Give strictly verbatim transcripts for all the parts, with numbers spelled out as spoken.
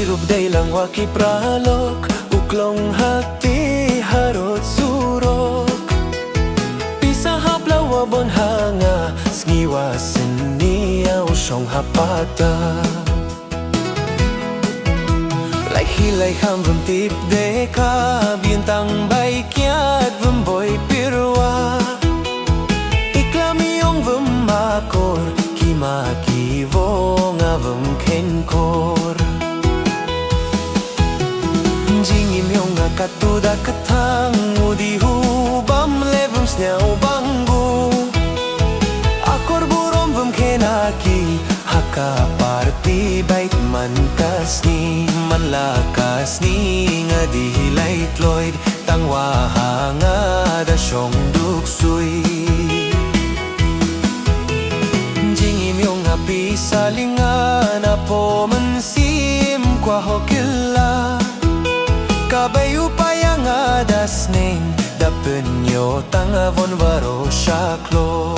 Ruh dei lang wa ki paralok, u klong hati harud surok. Pisa hap la wa bun ha nga, sngi wa sni ya u shong ha pata. Lai hi lai kham vum tip de ka bian tang bai kiat vum boi pirwa. Iklam iong vum makor, ki ma ki vong a vum khenkor. Jingim iong a katu da kthang u di hu bam le vum sniaw banggu. Akor burom vum khenaki, ha ka parti bait man ka sni, man la ka sni nga di lai tloid, tang wa ha nga da shong duk sui. Jingim iong a pisa lingan a po mynsiem kwa ho kila. Ka bai u pa ya nga da sneng, da pynyo tang a von varo shaklo.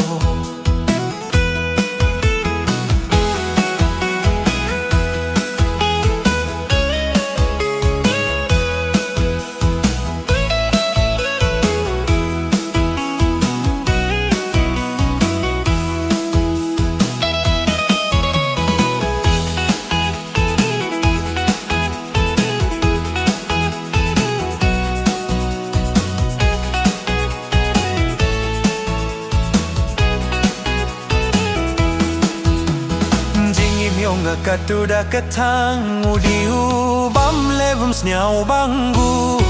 Jingim iong a katu da kthang u di u bam le vum sniaw banggu.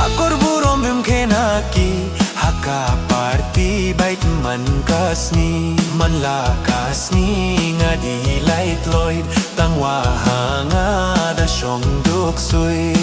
Akor burom vum khenaki, ha ka parti bait man ka sni, man la ka sni nga di lai tloid, tang wa ha nga da shong duk sui.